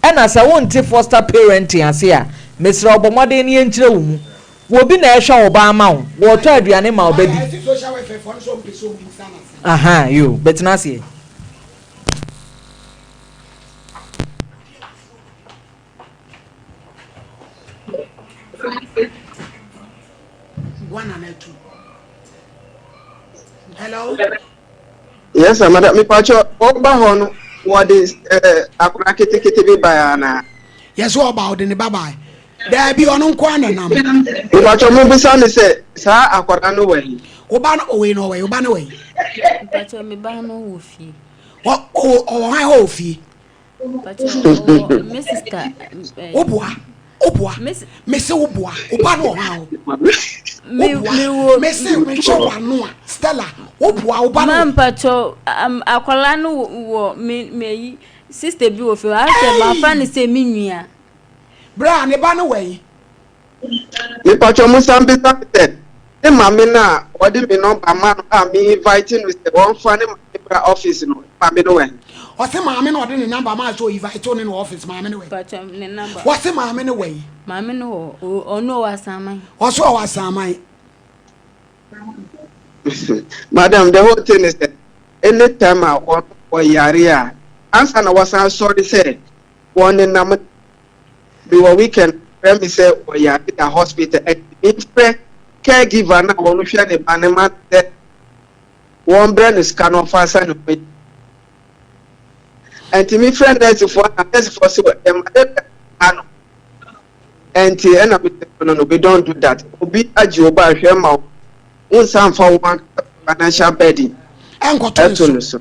Ɛna sɛ wonte foster parenting ase a, mesrɛ wo bɔ mmɔden na yɛnkyerɛ wo mu. Obi na ɛhwɛ wo ba ama wo, wɔtɔ aduane ma wo ba di. Ahaa, yoo, bɛtena aseɛ. Hello. Yes, sir, madam. Mipacho, ɔba hɔ no, wɔde eh, akwadaa ketekete bi bae anaa? Yes, ɔba ɔde ne ba bae. Daabi, ɔno nko ara na nam. Mipacho, mo bisa ne sɛ saa akwadaa no wɔ he? Ɔba no ɔwɔ yi na ɔwɔ yi, ɔba no wɔ yi. Mipacho, me ba no wɔ fie. Ɔ ɔwɔ hwan hɔ wɔ fie? Me sister. Woboa, woboa. Mese woboa, woba no wɔ hwan hɔ? Woboa, mese mehwɛ w'ano a, Stella, woboa, woba no. Ma mpakyɛ, akwadaa no wɔ me me sister bi wɔ fie hɔ, asɛ mafa no sɛ me nua. Bra, ne ba no wɔ yi. Mepakyɛw monsan bisa me sɛ ne maame no a ɔde me nɔmba ma no a me invite no sɛ ɔmfa ne maame bra office no, ne maame no wɔ he? Ɔse maame no ɔde ne number maa sɛ ɔinvite wo ne no wɔ office, maame no wɔ he? Pakyɛw ne number. Ɔse maame no wɔ he? Maame no wɔ, ɔno ɔwɔ Asaman. Ɔse ɔwɔ Asaman. Madam, the whole thing is sɛ anytime a wɔn wɔyare a, ansa na wɔsan sɔre sɛ wɔnenam Mewɔ weekend frɛ me sɛ ɔyare da hospital ɛnti me nfrɛ care giver no a wɔn hwɛ ne ba no ma no sɛ wɔn brɛ no sika na ɔnfa nsa ne ho yi ɛnti me frɛ nurse foɔ na nurse foɔ sɛ ɛma ne bɛ ha no ɛnti ɛna me sɛ no no we don't do that obi agye oba ahwɛ ma wo nsa nfa wo ankasa financial burden ɛto no so.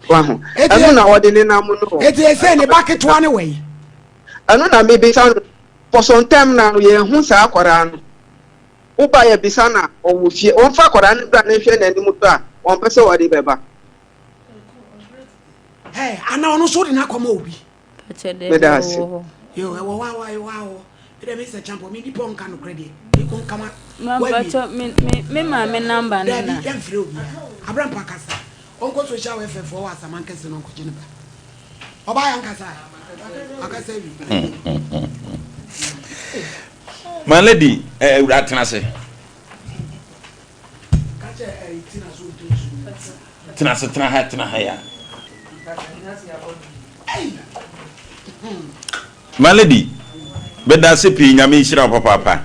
Wahu. Ɛno na ɔde nenam no. Eti ese ne ba ketewa ne wɔ yi. Ɛno na mebisa no. For some time now no yɛn hu saa akwadaa no. Woba yɛ bisa na ɔwɔ fie. Wɔnfa akwadaa no bra na nhwɛ n'anim so a wɔmpɛ sɛ wɔde bɛba. Hey, ana ɔno nso wode no akɔma obi? Pakyɛ dɛ Meda ase. ɛwɔ hɔ. Yo, ɛwɔ hɔ a wa wa hɔ. Ɛdɛ mi sɛ champo mi nipa ɔnka nokorɛ deɛ. Mi ɔnka ma. Ma pakyɛ me me me maame number no na. Dabi yɛn frɛ obi a. Abrampa kasa. Ɔnkɔ social welfare foɔ wɔ asaman kɛse no ɔnkɔgye ne ba. Ɔbaa yɛ ankasa. Akasa wi. My lady, eh, awura tena ase. Tena ase, tena ha, tena ha ya. My lady, bɛda ase pii nyame nhyira wo papaapa.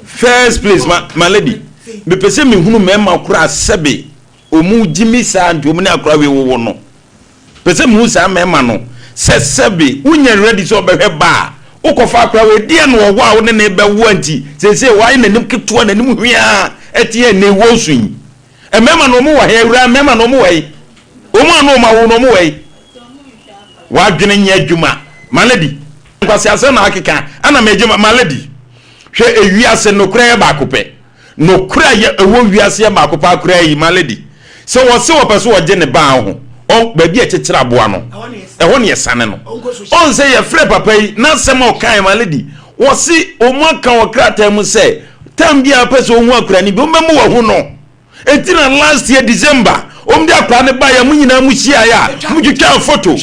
First place, ma, my lady, mepɛ sɛ mehunu mmarima koraa sɛbe ɔmu gyimi saa nti ɔmu ne akora wei wowo no. Pɛ sɛ mehu saa mmarima no sɛ sɛbe wonya ready sɛ ɔbɛhwɛ ba a wokɔfa akora wei deɛ na ɔwɔ a wo ne ne bɛwo a nti seesei wayɛ n'anim ketewa n'anim hweaa ɛte yɛ ne wɔ su yi mmarima no ɔmo wɔ he awura mmarima no ɔmo wɔ he ɔmo a na ɔmo awo no ɔmo wɔ he wadwene nyɛ adwuma my lady nkwasi asɛm na akeka ana megye my lady hwɛ ewiase nokorɛ yɛ baako pɛ Nokorɛ a yɛ ɛwɔ wiase yɛ baako paa koraa yi, my lady, sɛ wɔse wɔpɛ sɛ wɔgye ne baa ho, ɔ, baabi a ɛkyekyere aboa no, ɛhɔ ne yɛsane no. Ɔn sɛ yɛfrɛ papa yi, n'asɛm a ɔkaeɛ, my lady, wɔse wɔn aka wɔ krataa mu sɛ, time biara pɛ sɛ ɔhu akora no bi, wɔn bɛma wahu no. Enti na last year December, wɔn de akora no baeɛ a, mo nyinaa mo hyiaeɛ a, mo twitwaa photo.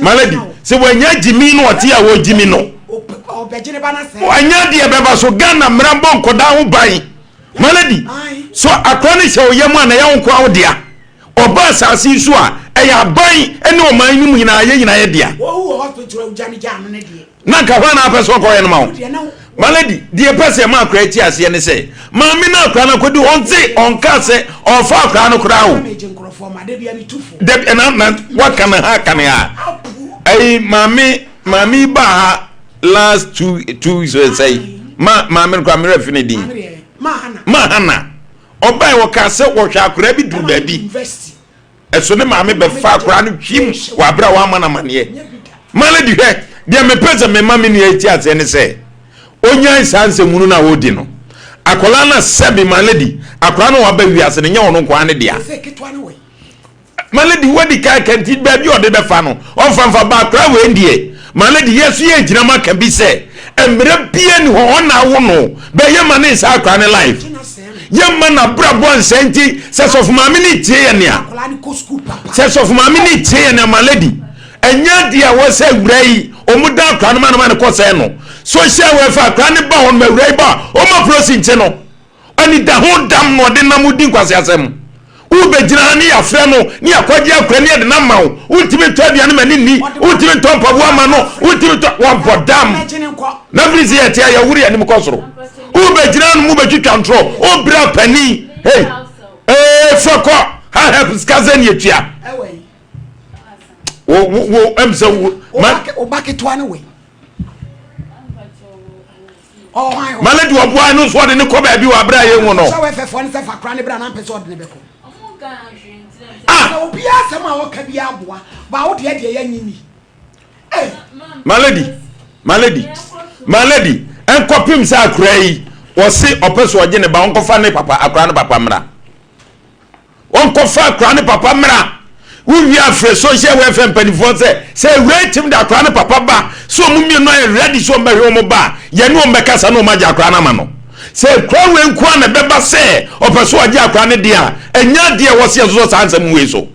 My lady, sɛ wɔanya gyimi na ɔte a wɔgyimi no. Wanya deɛ bɛba so Ghana mmara bɔ nkɔdaa ho ban. Malady, so akora no hyɛ wo yam a na ɛyɛ wo nkoa wo dea? Ɔba asase yi so a, ɛyɛ aban ne ɔman no mu nyinaa yɛ nyinaa yɛ dea. Na nka hwan na apɛ sɛ ɔkɔyɛ no ma wo? Malady, deɛ pɛ sɛ ɛma akora ti aseɛ ne sɛ, maame no akora no akɔdi ɔnte ɔnka sɛ ɔfa akora no koraa o. Dabi ɛna na waka no ha aka no ha. Ɛyi maame Maame yi baa ha last 2 weeks sɛ ma maame no koraa mmerɛ fi ne din ma hana ɔbae wɔkaa sɛ wɔhwɛ akoraa bi duru baabi ɛso ne maame bɛfa akoraa no hwim wɔ abere a wɔama no amaneɛ ma lady hwɛ deɛ mepɛ sɛ mema me nua ti aseɛ ne sɛ onyan saa nsɛmunu no a wɔdi no akwadaa no sɛbi ma lady akwadaa no waba wiase no nyɛ ɔno nkoa ne dea Ma lady wadi kan aka nti baabi a ɔde bɛfa no ɔmfa mfa ba akora wei deɛ ma lady yɛ so yɛ gyina mu aka bi sɛ mmerɛ bia ni hɔ ɔna awo no bɛ yɛ ma ne nsa akora ne life yɛ ma na brabɔ nsɛ nti sɛ sɔfo maame ne tie yɛ nea sɛ sɔfo maame ne tie yɛ nea ma lady. Ɛnyɛ adeɛ a ɛwɔ sɛ awura yi wɔn da akora no ma no ma no kɔ sɛn no. Social welfare akora no ba hɔ no ma awura yi ba a wɔma polisi nkye no. Anidaho dam na ɔde nam di nkwaseasɛm. Wobɛgyina ha ne yɛafrɛ no ne yɛakɔgye akora ne yɛde no ama wo. Wontumi ntɔ aduane ma ne nni. Wontumi ntɔ mpaboa ma no. Wontumi ntɔ wabɔ dam. Na firi sɛ yɛte a yɛworo yɛn anim kɔ soro. Wobɛgyina ha no mu bɛtwitwa ntorɔ. Wobra panin. Hey, ee fɛ kɔ ha help sika sɛ ne yɛtua. Wo wo wo ɛm sɛ wo. Wo ba ketewa no wei. Ma ne de ɔboa no nso ɔde ne kɔ baabi wɔ abere a yɛnhu no. Sɛ wɔfɛfoɔ no sɛ fa kora ne bra na mpɛ sɛ ɔde ne bɛkɔ. Ah! Obiara asɛm a ɔka biara boa, ba wo deɛ deɛ yɛnye ni. My lady, my lady, my lady, ɛnkɔpem sɛ akora yi wɔse ɔpɛ so ɔgye ne ba ɔnkɔfa ne papa akora ne papa mmra. Ɔnkɔfa akwadaa no papa mmra. Wowie a frɛ social welfare mpanimfoɔ sɛ sɛ awuraa tim de akwadaa no papa ba sɛ wɔn mmienu ayɛ ready sɛ wɔbɛhwɛ wɔn ba a, yɛne wɔn bɛkasa na wɔn agye akwadaa no ama no. Sɛ akwadaa wei nko ara na ɛbɛba sɛ ɔpɛ sɛ ɔgye akwadaa no deɛ a, ɛnyɛ adeɛ a ɛwɔ sɛ yɛsosɔ saa nsɛm wei so.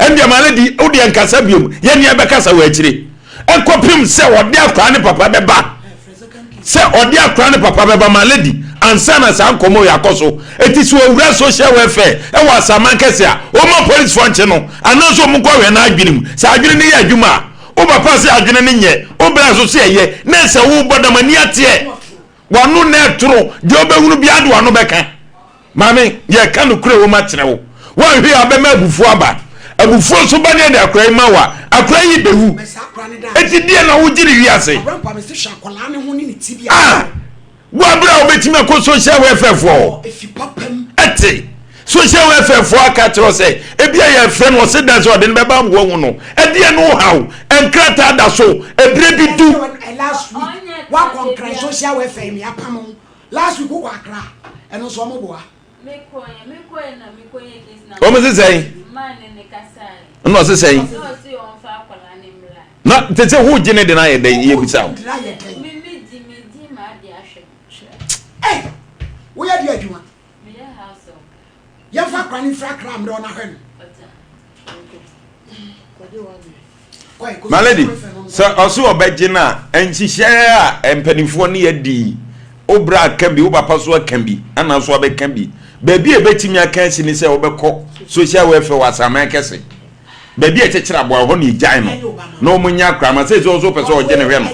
Ɛndeɛ ma lady wo deɛ nkasa biom yɛne yɛbɛkasa wɔ akyire ɛkɔpem sɛ ɔde akwadaa ne papa bɛba sɛ ɔde akwadaa ne papa bɛba ma lady ansa na saa nkɔmmɔ yi akɔ so eti sɛ owura social welfare ɛwɔ asaman kɛse a ɔma polisifoɔ nkye no anaasɛ ɔmo nkɔ hwɛ n'adwene mu sɛ adwene no yɛ adwuma a wo papa sɛ adwene no nyɛ wo bra nso sɛ ɛyɛ na sɛ wobɔ dam ani ateɛ wano na ɛtoro deɛ wobɛhunu biara de wano bɛka Maame, yɛreka nokorɛ wom akyerɛ wo. Woanhwɛ a wobɛma abufuo aba. Abufuo nso ba ne yɛde akora yi ma wo a, akora yi bɛwu. Enti deɛn na wogye no wiase? Ah! Wo aberɛ a wobɛtumi akɔ social welfare foɔ hɔ. Ɛte. Social welfare foɔ aka akyerɛ wo sɛ, ebia yɛrefrɛ no, ɔse dan sɛ ɔde no bɛba ama woahu no. Ɛdeɛn ne wo haw? Nkrataa da so, ɛberɛ bi du. Last week, woakɔ Nkran social welfare, meapam wo. Last week wokɔ Accra ɛno nso ɔmo boa. Wɔn se sɛn? Ɛna ɔse sɛn? Na te sɛ wo gye ne de no ayɛ dɛn yɛ bisa wo. Woyɛ de adwuma. Yɛmfa akora no mfiri Accra mmerɛ ɔna hwɛ no. My lady, sɛ ɔso ɔbɛgye no a, nhyehyɛɛ a mpanimfoɔ ne yɛadi yi, wo bra aka bi, wo papa so aka bi, ana nso abɛka bi. Baabi a ɛbɛtumi aka asi ne sɛ wobɛkɔ social welfare wɔ asaman kɛse. Baabi a ɛkyekyere aboa hɔ na ɛgyae no na wɔn nya akora ma sɛ sɛ ɔso pɛ sɛ ɔgye ne hwɛ no.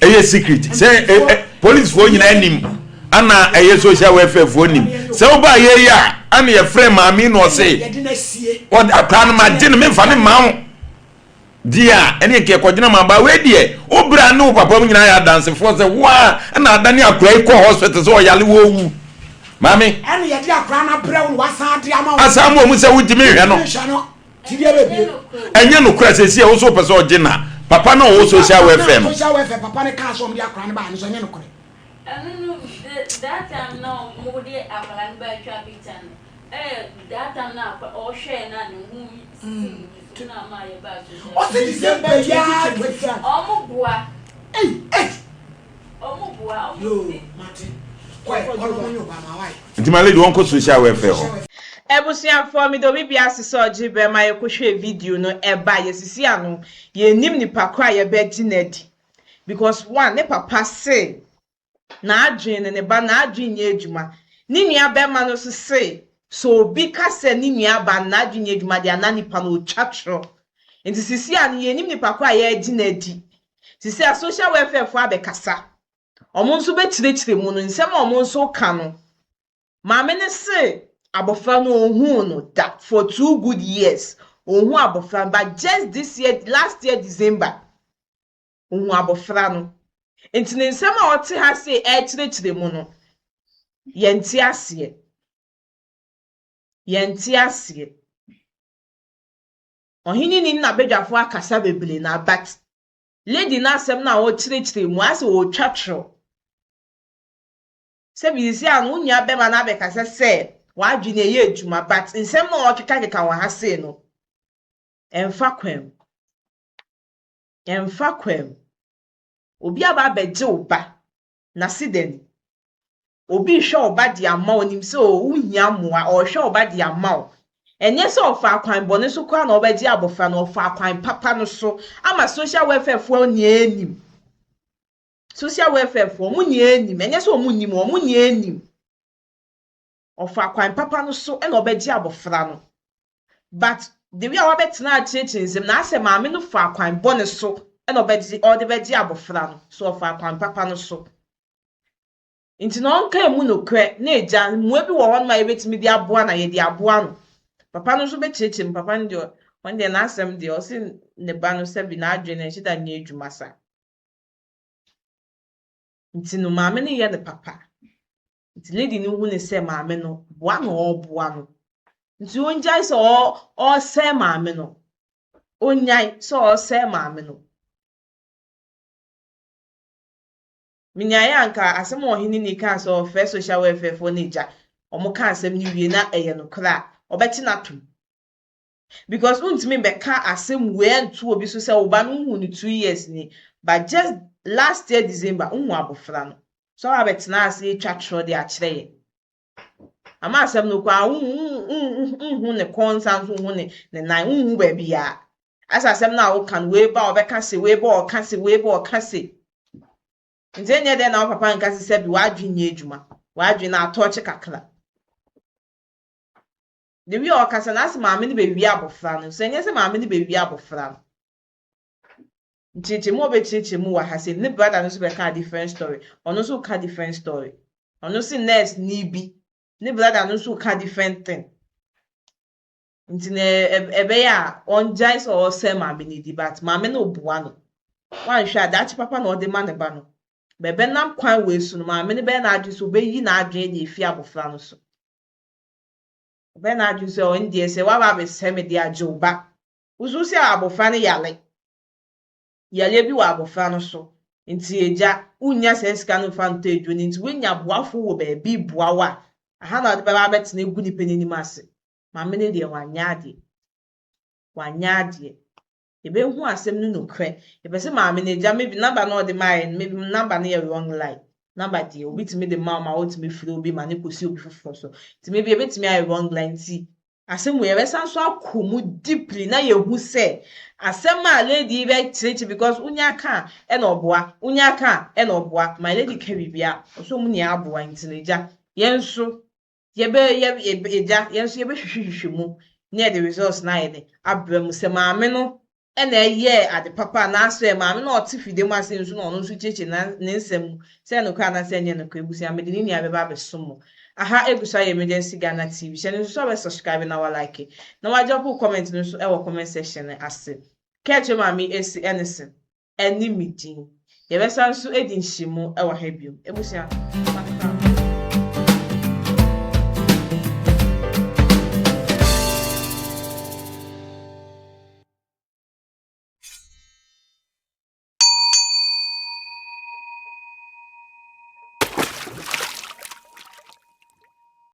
Ɛyɛ secret sɛ polisifoɔ nyinaa nim ana ɛyɛ social welfare foɔ nim sɛ wobaa yɛ yi a ana yɛfrɛ maame na ɔse ɔde akora no ma gye no memfa ne mma wo deɛ a ɛne nka ɛkɔgyina ma ba wei deɛ wo bra ne wo papa mu nyinaa yɛ adansefoɔ sɛ wo a ɛna adane akora yi kɔ hospital sɛ ɔyale wɔwu maame ɛne yɛde akora no abrɛ wo na wasan ade ama wo asan mu ɔmu sɛ wontumi nhwɛ no ɛnyɛ nokorɛ sɛ si a wo so wopɛ sɛ ɔgye na papa no ɔwɔ social welfare no social welfare papa no kaa sɛ ɔmde akora no baa no so ɛnyɛ nokorɛ Ɛno no that time na ɔmo de akwadaa no ba atwa picture no ɛyɛ that time na ɔhwɛɛ na ne ho sisi so na ama yɛ ba social. Ɔsi December yi ara 21. Ɔmo boa. Ei ei. Ɔmo boa ɔmo. Yoo mate kɔɛ kɔ no mo nye Obama why. Nti my lady wɔnkɔ social welfare hɔ. Abusuafoɔ meda obi biara ase sɛ ɔgye berɛ ma yɛkɔhwɛɛ video no ɛba yɛsisi ano yɛnnim nipa korɔ a yɛbɛgye no adi because one ne papa se n'adwene no ne ba n'adwene nyɛ adwuma ne nua bɛrima no nso se sɛ obi ka sɛ ne nua ba no n'adwene nyɛ adwuma deɛ ana nipa no ɔtwa torɔ nti sisi a no yɛnim nipa ko a yɛregye no adi sisi a social welfare foɔ abɛkasa wɔn nso bɛkyerɛkyerɛ mu no nsɛm a wɔn nso ka no maame no se abɔfra no ɔnhuu no da for two good years ɔnhu abɔfra no but just this year last year December Ohuu abɔfra no. Nti ne nsɛm a ɔte ha sei ɛrekyerɛkyerɛ mu no, yɛnte aseɛ. Yɛnte aseɛ. Ɔhene ni ne n'abadwafoɔ akasa bebree na but lady no asɛm no a ɔrekyerɛkyerɛ mu asɛ ɔretwa torɔ. Sɛ seesei a no wo nua bɛma no abɛkasa sɛ w'adwene ɛyɛ adwuma but nsɛm no a ɔrekekakeka wɔ ha sei no, ɛmfa kwan mu. Ɛmfa kwan mu. Obi aba abɛgye wo ba, n'ase da ni. Obi rehwɛ wo ba de ama wo, onim sɛ oh, wohia mmoa, ɔrehwɛ wo ba de ama wo. Ɛnyɛ sɛ ɔfaa kwan bɔne so koraa na ɔbɛgye abɔfra no, ɔfaa kwan papa no so ama social welfare foɔ nyinaa nim. Social welfare foɔ, wɔn nyinaa nim. Ɛnyɛ sɛ wɔn nnim, wɔn nyinaa nim. Ɔfaa kwan papa no so na ɔbɛgye abɔfra no. But the way a wabɛtena akyerɛkyerɛ nsɛm na asɛ maame no faa kwan bɔne so na ɔbɛgye ɔde bɛgye abɔfra no. So ɔfaa kwan papa no so. Nti na ɔnka emu nokorɛ na agya mmoa bi wɔ hɔnom a yɛbɛtumi de aboa no a yɛde aboa no. Papa no nso bɛkyerɛkyerɛ mu, papa no deɛ ɔno deɛ n'asɛm deɛ ɔse ne ba no sɛbi n'adwene no ɛnhyɛ da nyɛ adwuma saa. Nti no maame no yɛ no papa. Nti lady no hu ne sɛ maame no boa na ɔreboa no. Nti ɔngyae sɛ ɔresɛe maame no. Ɔnyae sɛ ɔresɛe maame no. Menyaeɛ a anka asɛm a ɔhene ni kaa sɛ ɔfrɛ social welfare foɔ no agya, wɔn ka asɛm no wie na ɛyɛ nokorɛ a, ɔbɛkye no atom. Because wontumi mbɛka asɛm wei nto obi so sɛ wo ba no wohu no 2 years ni, but just last year December wohu abɔfra no. So wabɛtena ase atwa torɔ de akyerɛ yɛn. Ama asɛm no koraa wonhu ne kɔn nsa nso wonhu ne ne nan, wonhu baabiara. Asa asɛm no a woka no, wei ba ɔbɛka se, wei ba ɔka se, wei ba ɔka se. Nti ɛnyɛ dɛn na wo papa nka se sɛbi w'adwene nyɛ adwuma, w'adwene no atɔɔkye kakra. The way a ɔkasa no, asɛ maame no bɛwie abɔfra no. So ɛnyɛ sɛ maame no bɛwie abɔfra no. Nkyerɛkyerɛmu a ɔbɛkyerɛkyerɛ mu wɔ ha sei, ne brother no nso bɛka different story. Ɔno nso ka different story. Ɔno se nurse ni bi. Ne brother no nso ka different thing. Nti na ɛbɛyɛ a ɔngyae sɛ ɔresɛe maame no di but maame no boa no. Wanhwɛ a daakye papa na ɔde ma ne ba no. Bɛbɛnam kwan wei so no, maame no bɛyɛ n'adwene sɛ ɔbɛyi n'adwene de efi abɔfra no so. Ɔbɛyɛ n'adwene sɛ ɔno deɛ sɛ waba abɛsɛe me de agye wo ba. Wosu sɛ abɔfra no yare. Yareɛ bi wɔ abɔfra no so. Nti agya, wonnya saa sika no mfa ntɔ aduro no nti woanya aboafo wɔ baabi boa wo a, aha na ɔde bɛba abɛtena egu nipa n'anim ase. Maame no deɛ wanyɛ adeɛ. Wanyɛ adeɛ. Yɛbɛhu asɛm no nokorɛ. Yɛpɛ sɛ maame no agya maybe number na ɔde maaeɛ no maybe number no yɛ wrong line. Number deɛ obi tumi de ma wo ma wotumi frɛ obi ma ne kɔsi obi foforɔ so. Nti maybe ebɛtumi ayɛ wrong line nti asɛm wei yɛbɛsan so akɔ mu deeply na yɛhu sɛ asɛm a lady yi bɛkyerɛkyerɛ because wonya ka a ɛna ɔboa, wonya ka a ɛna ɔboa. My lady ka biribia ɔsɛ ɔmo nyinaa aboa nti no agya yɛn nso yɛbɛ yɛ agya yɛn nso yɛbɛhwehwɛhwehwɛ mu na yɛde results no ayɛ de abrɛ mu sɛ maame no ɛna ɛyɛɛ ade papa anaasɛ maame no a ɔte fidie mu ase nso na ɔno nso kyerɛkyerɛ ne nsɛm mu sɛ ɛnokorɛ anaasɛ ɛnyɛ nokorɛ. Ebusua mede ne nua bɛba abɛsom mo. Aha egu so ayɛ Emergency Ghana TV. Hyɛ no nso sɛ ɔbɛ subscribe na wa like na wa drop comment no nso ɛwɔ comment section no ase. Kɛkyerɛ maame esi ɛne se ɛne me din. Yɛbɛsan nso edi nhyiamu ɛwɔ ha bio. Ebusua makra.